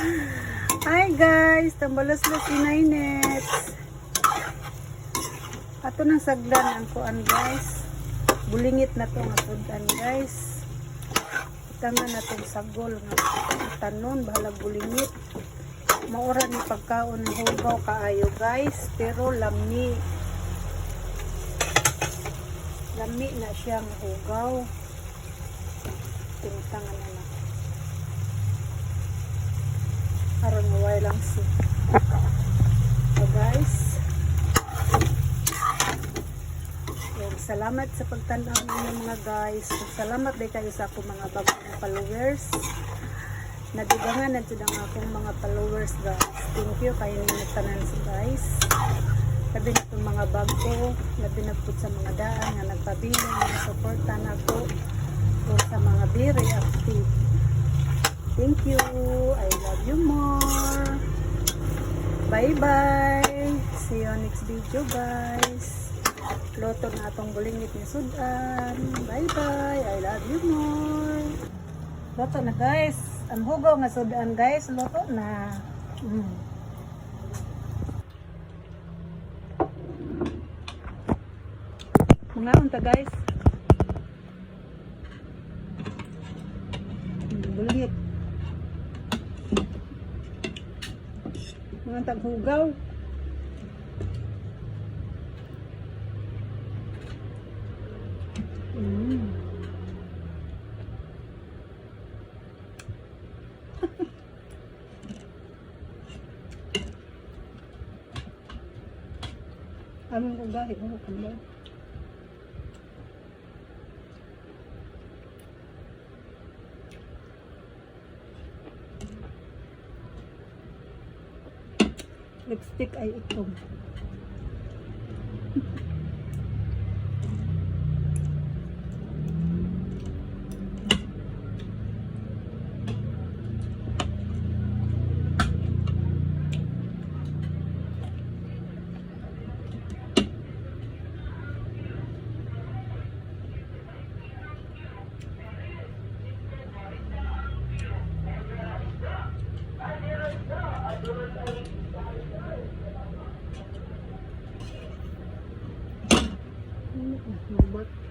Hi guys, tambalos-los inainits. Ato nang saglan ang kuan, guys. Bulingit na to nga sudan, guys. Tanga na tong sagol nga tanon, bahalag bulingit. Maura ni pagkaon, hugaw kaayo, guys, pero lami. Lami na siya nga hugaw. Tintangan na na. Aron maway lang si. So guys, yan, salamat sa pagtanaw ninyo, mga guys. Salamat din kayo sa akong mga bagong followers. Nadugangan na jud ang akong mga followers, guys. Thank you kayo ninyo tanan, guys. Labi na itong mga bago, labi na po sa mga daan nga nagpabilin, nga suporta nako o sa mga very active. Thank you. I love you more. Bye-bye. See you next video, guys. Luto na atong bulingit ni sudan. Bye-bye. I love you more. Luto na, guys. Ang hugaw nga sudan, guys. Luto na. Mga unta, guys. Bulingit. Mga taghugaw. Anong ugahi mo kung? Lipstick ay itom. Mabat.